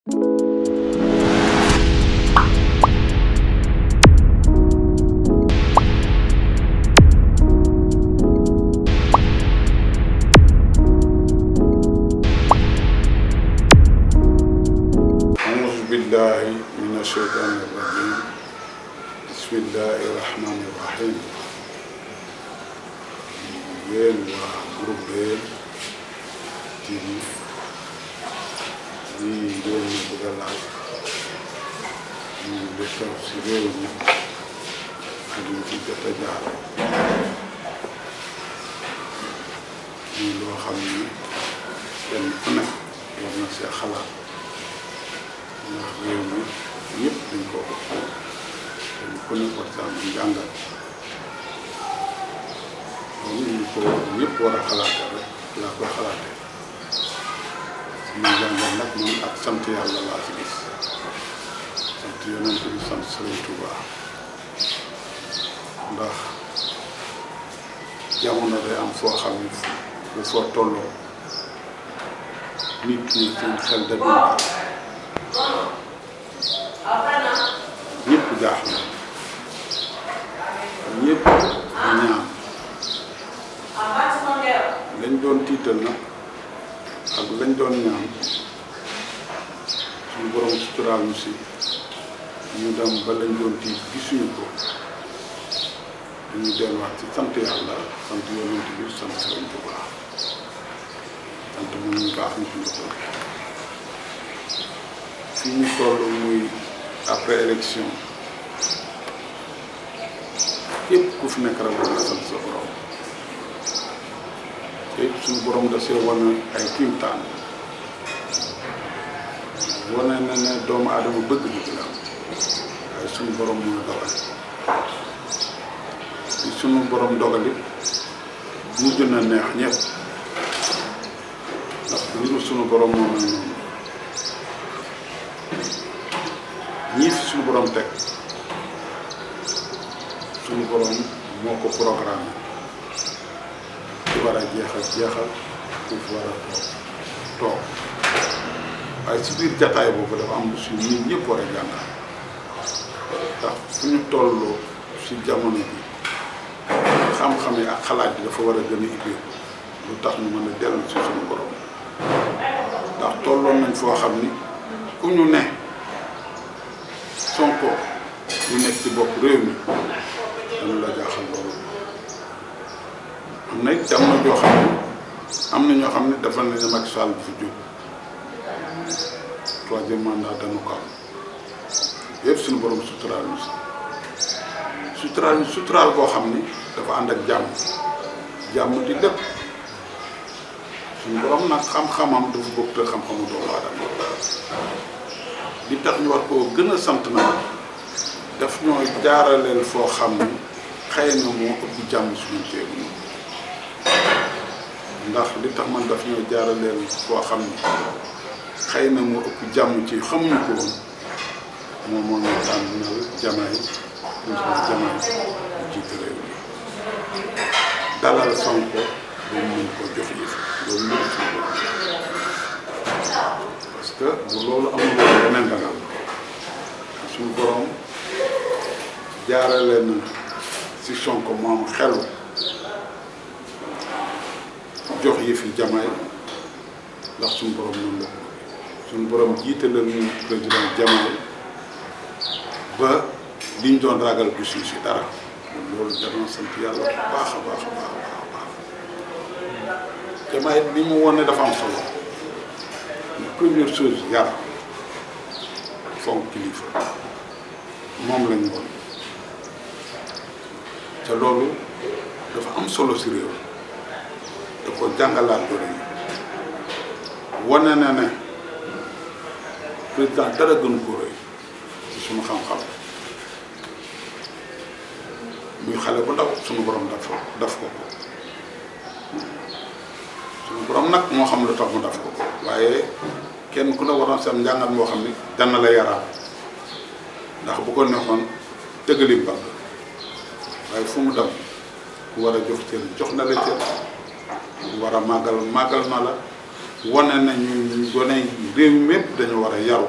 بالله من الشيطان الرجيم بسم الله الرحمن الرحيم yéen waa groupe Baol TV lii ngeen ñu bëgg a laaj ñu li xew si réew mi ak ñu ci jot a jaar ñu loo xam ni kenn ku nekk war na see xalaat ndax réew mi ñëpp dañ ko kenn ku nekk war saa am njàngal ñu ko ñëpp war a xalaatee rek laa koy xalaatee suñu njàngal nag moom ak sant yàlla laa ci gis sant yonent bi sant Sëriñ Tuuba ndax jamono day am foo xam ne bu foo tolloo nit ñi seen xel da dul ñëpp jaaxle ñëpp ñaan lañ doon tiital nag ak lañ doon ñaan suñu borom suturaal ñu si ñu dem ba lañ doon tiit gisuñu ko dañu delluwaat ci sant yàlla sant yonent bi sant Sëriñ Tuuba sant moom ñu baax ñu suñu ko fii ñu toll muy après élection képp ku fi nekk rek nga sant sa borom te suñu borom da see wane ay kiimtaan wane na ne doomu aadama bëgg na ci la waaye suñu borom mën a dogal li suñu borom dogal it mujj na neex ñëpp ndax mbiru suñu borom moo mel noonu ñii fi suñu borom teg suñu borom moo ko programme ku war a jeexal ku war a toog waaye si biir jataay boobu dafa am su ñun ñëpp war a jàngal ndax fu ñu tolloo si jamono bi xam-xam yi ak xalaat bi dafa war a gën a ibbeeku lu tax ñu mën a dellu si suñu borom ndax tolloon nañ foo xam ni ku ñu ne Sonko ñu nekk ci bopp réew mi dana la jaaxal loolu am na it jamono joo xam ne am na ñoo xam ne dafa nañ ne Macky Sall bu fi jóg troisième mandat dañu ko am yëpp suñu borom suturaal ñu si suturaal boo xam ni dafa ànd ak jàmm di lépp suñu borom nag xam-xamam dafa bokk te xam-xamu doomu aadama li tax ñu war koo gën a sant nag daf ñoo jaaraleel foo xam ni xëy na moo ëpp jàmm suñu teewu ndax li tax man daf ñoo jaaraleel foo xam ni xëy na moo ëpp jàmm ci xamuñu ko woon moom moo ñu tànnal Diomaye président Diomaye bu jiite réew mi dalal Sonko ba mu mën ko jox yëf loolu mënu ci parce que bu loolu amul woon leneen dana am suñu borom jaarale na si Sonko moom xelu jox yëfi Diomaye ndax suñu borom noonu la suñu borom jiitalal ñu président Diomaye ba liñ doon ragal gisuñu si dara loolu dana sant yàlla bu baax a baax a baax a baax Diomaye li mu wone dafa am solo première chose yar fonk kilifa moom lañ woon te loolu dafa am solo si réew da ko jàngalaat gone yi wane na ne président dara gën ko rëy ci suñu xam-xam muy xale bu ndaw suñu borom daf ko suñu borom nag moo xam lu tax mu daf ko waaye kenn ku ne waroon si am njàngat moo xam ni dana la yaraat ndax bu ko neexoon tëggali mbagg waaye fu mu dem ku war a jox cër jox na la cër ku war a màggal na la wane nañu gone réew mépp dañu war a yaru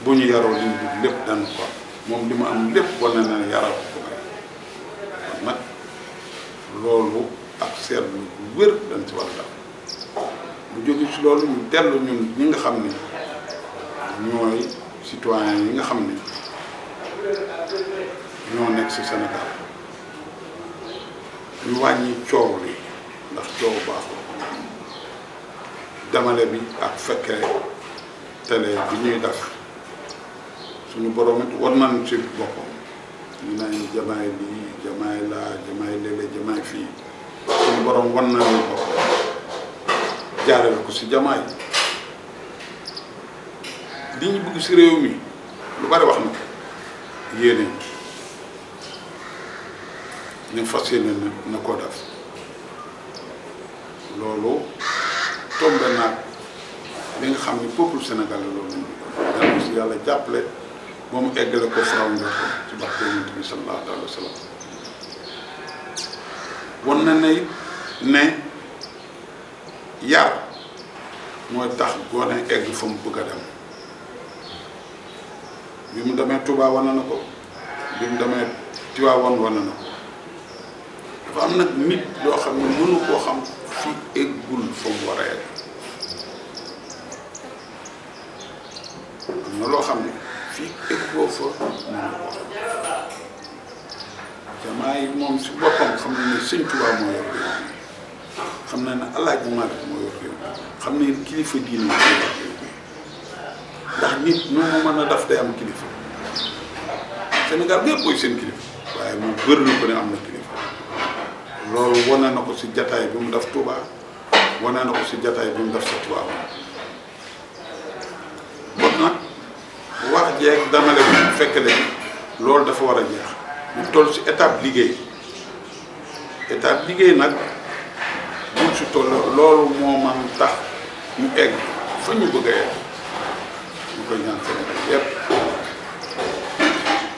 bu ñu yaroo liñ bëgg lépp dañ ko moom li mu am lépp wane na ne yaral ko may kon nag loolu ak seetlu bu wér dañ ci war a def bu jóge ci loolu ñu dellu ñun ñi nga xam ne ñooy citoyen yi nga xam ne ñoo nekk ci Sénégal ñu wàññi coow li ndax coow baaxul damale bi ak fekkee télé bi ñuy def suñu borom it war nañ ci boppam ñu naan jamaay lii jamaay laa jamaay léeg-léeg jamaay fii suñu borom war nañu boppam jaarale ko ci jamaay li ñu bëgg ci réew mi lu bari wax na ko yéene ñu fas yéene na ko def loolu tombe naag li nga xam ni peuple sénégalais loolu lañ bëgg dana ci yàlla jàppale ba mu eggale ko faraw njorto ci barke Yonent bi sallallahu alayhi wa sallam wan na ne yar mooy tax gone egg fa mu bëgg a dem bi mu demee Touba wane na ko bi mu demee Tivaouane wane na ko dafa am nag nit yoo xam ne mënu koo xam fi eggul fa mu war a egg am na loo xam ne fii eggoo fa mënu ko jamaa yi moom si boppam xam na ne Sëñ Touba moo yor réew mi xam na ne Alaaji Maalik moo yor réew mi xam ne kilifa diine moo yor réew mi ndax nit nu mu mën a daf day am kilifa Sénégal gépp mooy seen kilifa waaye moom bëri na ko ne am na kilifa loolu wane na ko si jataay bi mu def Touba wane na ko si jataay bi mu def sa Touba bon nag wax jeeg damale bi fekk leen loolu dafa war a jeex ñu toll si étape liggéey nag buñ si toll loolu moo man tax ñu egg fa ñu bëgg a egg ñu koy ñaan Sénégal yépp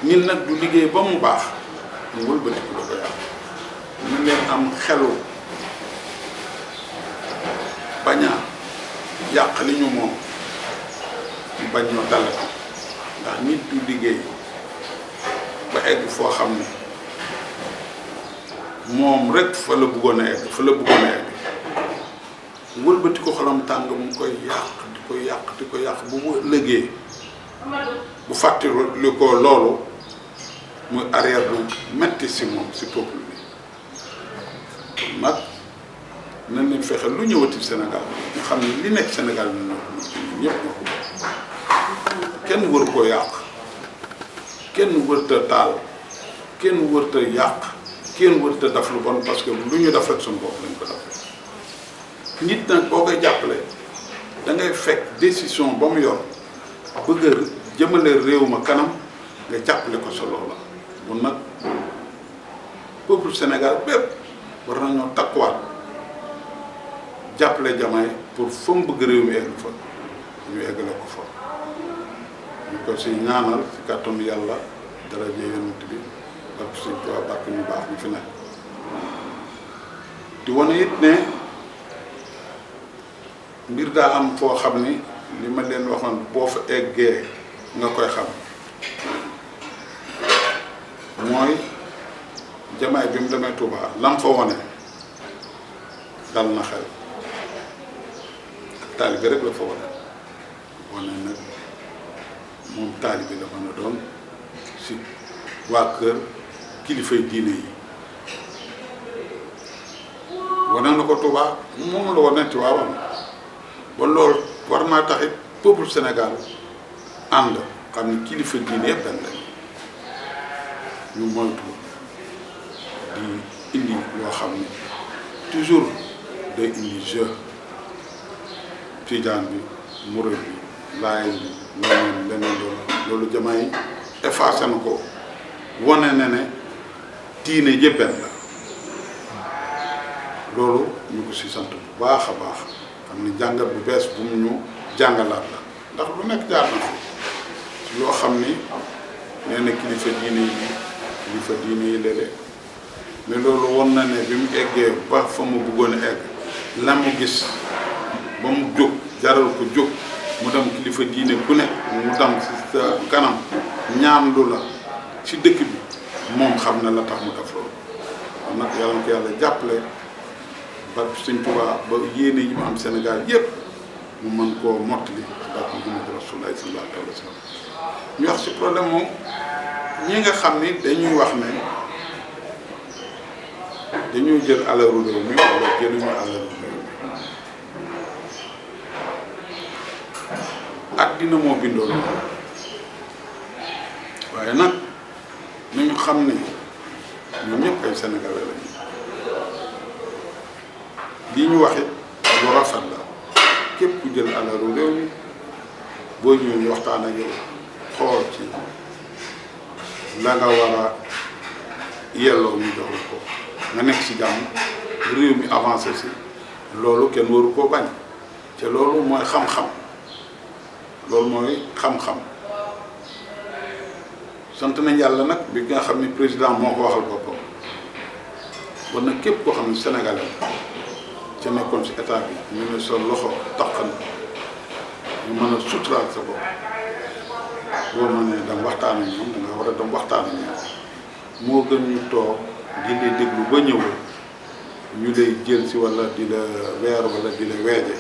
ñun nag du liggéey ba mu baax ñu wëlbatiku da ko yàq ñu leen am xelu bañ a yàq li ñu moom ñu bañ ñoo dalati ndax nit du liggéey ba egg foo xam ne moom rek fa la bëggoon a egg wëlbati ko xolam tàng mu koy yàq bu mu lëggee bu fàttali ko loolu muy arrière bu metti si moom si peuple bi kon nag nañ leen fexe lu ñëwati Sénégal ñu xam ne li nekk Sénégal ñu ñëpp ñoo ko kenn wër koo yàq kenn wërta taal kenn wërta yàq kenn wërta def lu bon parce que lu ñu def rek suñu bopp lañ ko def nit nag boo koy jàppale da ngay fekk décision ba mu yor bëgg a jëmale réew ma kanam nga jàppale ko sa loola bu nag peuple Sénégal bépp war nañoo takkuwaat jàppale Diomaye pour fa mu bëgg réew mi egg fa ñu eggale ko fa ñu ko si ñaanal si kàttanu yàlla daraja Yonent bi barke Sëñ Tuubaa barke ñu baax ñu fi nekk di wane it ne mbir daa am foo xam ni li ma leen waxoon boo fa eggee nga koy xam mooy Diomaye bi mu demee Touba lam fa wone dal na xel ak taalibe rek la fa wane nag moom taalibe la mën a doon si waa kër kilifay diine yi wane na ko Touba moom la wane ci waawam ba loolu war naa taxit peuple Sénégal ànd xam ni kilifa diine yëpp benn lañ ñu moytu di indi loo xam ne toujours day indi jeu tijaan bi murid bi laayeen bi leneen loolu Diomaye effacé na ko wane na ne diine yëpp benn la loolu ñu ko si sant bu baax a baax xam ni jàngat bu bees bu mu ñu jàngalaat la ndax lu nekk jaar na fi loo xam ni nee na kilifa diine yi léeg-léeg mais loolu won na ne bi mu eggee ba fa mu bëggoon a egg la mu gis ba mu jóg jaral ko jóg mu dem kilifa diine ku ne mu dem ci sa kanam ñaan lu la ci dëkk bi moom xam na la tax mu def loolu kon nag yàlla na ko yàlla jàppale ba Sëñ Tuubaa ba yéene yi mu am Sénégal yépp mu mën koo mottali barke Muhammadu Rasulullaahi sallallaahu alayhi wa sallam ñu wax ci problème moom ñi nga xam ni dañuy wax ne dañoo jël alalu réew mi wala jëluñu alalu réew mi àddina moo bindoo loolu waaye nag nañu xam ne ñun ñëpp ay sénégalais lañu lii ñu waxit lu rafet la képp ku jël alalu réew mi boo ñëwee ñu waxtaan ak yow xool ci la nga war a yelloo ñu jox la ko nga nekk ci jàmm réew mi avancé si loolu kenn waru koo bañ te loolu mooy xam-xam loolu mooy xam-xam sant nañ yàlla nag bi nga xam ni président moo ko waxal boppam war na képp koo xam ne sénégalais ca nekkoon ci état bi ñu ne sa loxo taqan ñu mën a suturaal sa bopp boo mënee dem waxtaan ak ñoom da nga war a dem waxtaan ak ñoom moo gën ñu toog di lay déglu ba ñëwul ñu lay jël si wala di la weer wala di la weeje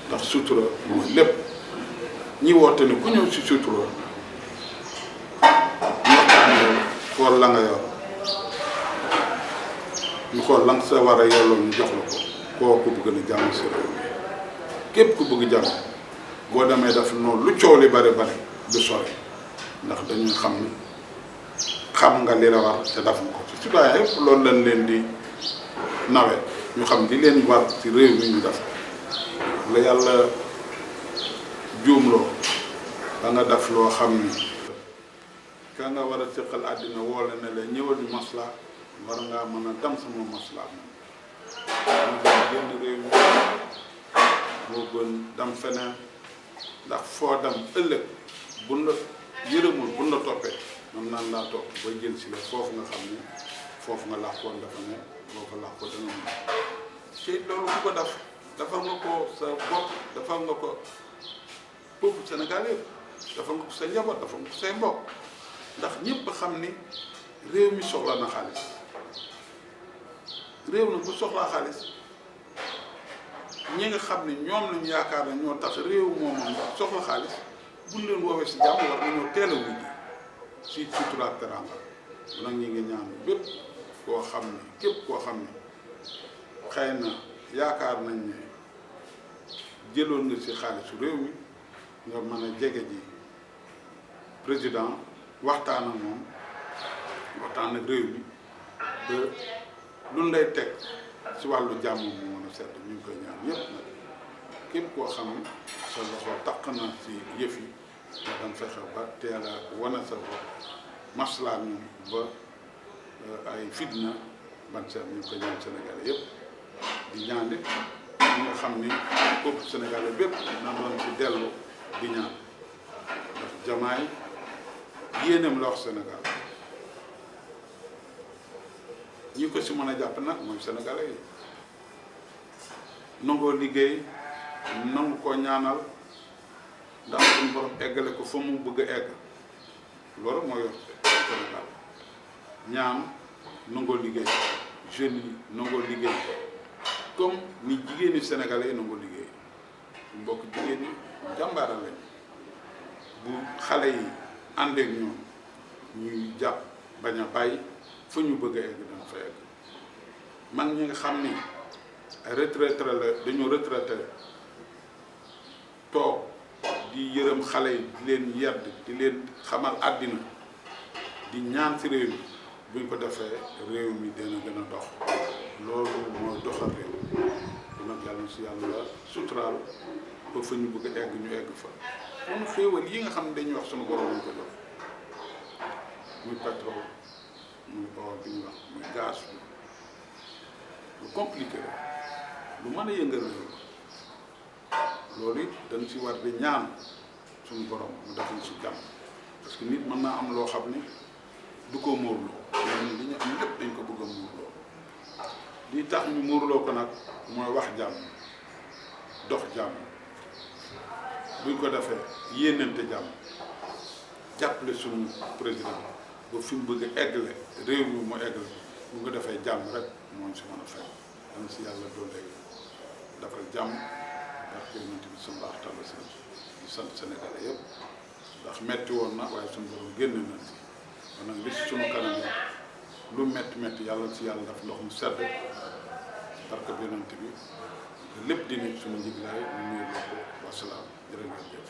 ndax sutura mooy lépp ñi woote ne ku ñëw si sutura ñu waxtaan yow xool la nga yor ñu xool la nga sa war a yelloo ñu jox la ko kooku bëgg na jàmm si réew mi képp ku bëgg jàmm boo demee def noonu lu coow li bari bari du sori ndax dañuy xam ni xam nga li la war te def nga ko ci citoyen yëpp loolu lañ leen di nawe ñu xam di leen war ci réew mi ñu def la yàlla juumloo da nga def loo xam ni ka nga war a sëqal àddina woo la ne la ñëwal ñu maslaa war ngaa mën a dem sama maslaa moom moo gën génn réew mi moo gën dem feneen ndax foo dem ëllëg buñ la yërëmul buñ la toppee man naan laa topp ba jël si la foofu nga xam ni foofu nga làqoon dafa ne boo ko làqoo dana mën te loolu ku ko def dafa nga ko sa bopp dafa nga ko peuple Sénégal yëpp dafa nga ko sa njaboot dafa nga ko say mbokk ndax ñëpp xam ni réew mi soxla na xaalis réew na bu soxlaa xaalis ñi nga xam ne ñoom lañu yaakaar ne ñoo tax réew moom soxla xaalis buñ leen woowee si jàmm war nañoo teel a wuti si sutura ak teranga bu nag ñi ngi ñaan bépp koo xam ne képp koo xam ne xëy na yaakaar nañ ne jëloon nga si xaalisu réew mi nga mën a jege ji président waxtaan ak moom waxtaan ak réew mi ba luñ lay teg si wàllu jàmm mu mën a sedd ñu ngi koy ñaan ñëpp nag képp koo xam ne sa loxo taq na si yëf yi nga dem fexe ba teel a wane sa bopp maslaa ñu ba ay fitna ban seet ñu ngi koy ñaan Sénégalais yëpp di ñaan it ñi nga xam ni peuple Sénégalais bépp na doon ci dellu di ñaan ndax Diomaye yéeneem la wax Sénégal ñi ko si mën a jàpp nag mooy Sénégalais yi nangoo liggéey nangu koo ñaanal ndax suñu borom eggale ko fa mu bëgg a egg loolu moo yor Sénégal ñaan nangoo liggéey jeunes yi nangoo liggéey comme ni jigéen ñi Sénégalais yi nangoo liggéey mbokk jigéen ñi jàmbaara lañ bu xale yi ànd ak ñoom ñuy jàpp bañ a bàyyi fa ñu bëgg a egg dana fa egg mag ñi nga xam ni ay retraité la dañu retraité toog di yërëm xale yi di leen yedd di leen xamal àddina di ñaan ci réew mi buñ ko defee réew mi dina gën a dox loolu mooy doxal réew mi nag yàlla na si yàlla suturaal ba fa ñu bëgg a egg ñu egg fa kon xéewal yi nga xam ne dañuy wax sunu borom lañ ko jox muy pétrole muy or bi ñu wax muy gaz bi lu compliqué la lu mën a yëngal réew loolu it dañ si war di ñaan suñu borom mu defal si jàmm parce que nit mën naa am loo xam ne du ko muurloo ñun li ñu am lépp dañ ko bëgg a muurloo li tax ñu muurloo ko nag mooy wax jàmm dox jàmm buñ ko defee yéenante jàmm jàppale suñu président ba fi mu bëgg a eggale réew mi mu eggale bu nga defee jàmm rek moo ñu si mën a fekk dana si yàlla doole defal jàmm barke yonent bi sallallahu alayhi wa sallam di sant Sénégalais yëpp ndax metti woon na waaye suñu borom génn na si kon nag li si suñu kanam yi lu metti yàlla si yàlla daf ndox mu sedd barke yonent bi lépp di nekk suñu njiglaay ñu nuyu ko wasalaam jërë ngeen jëf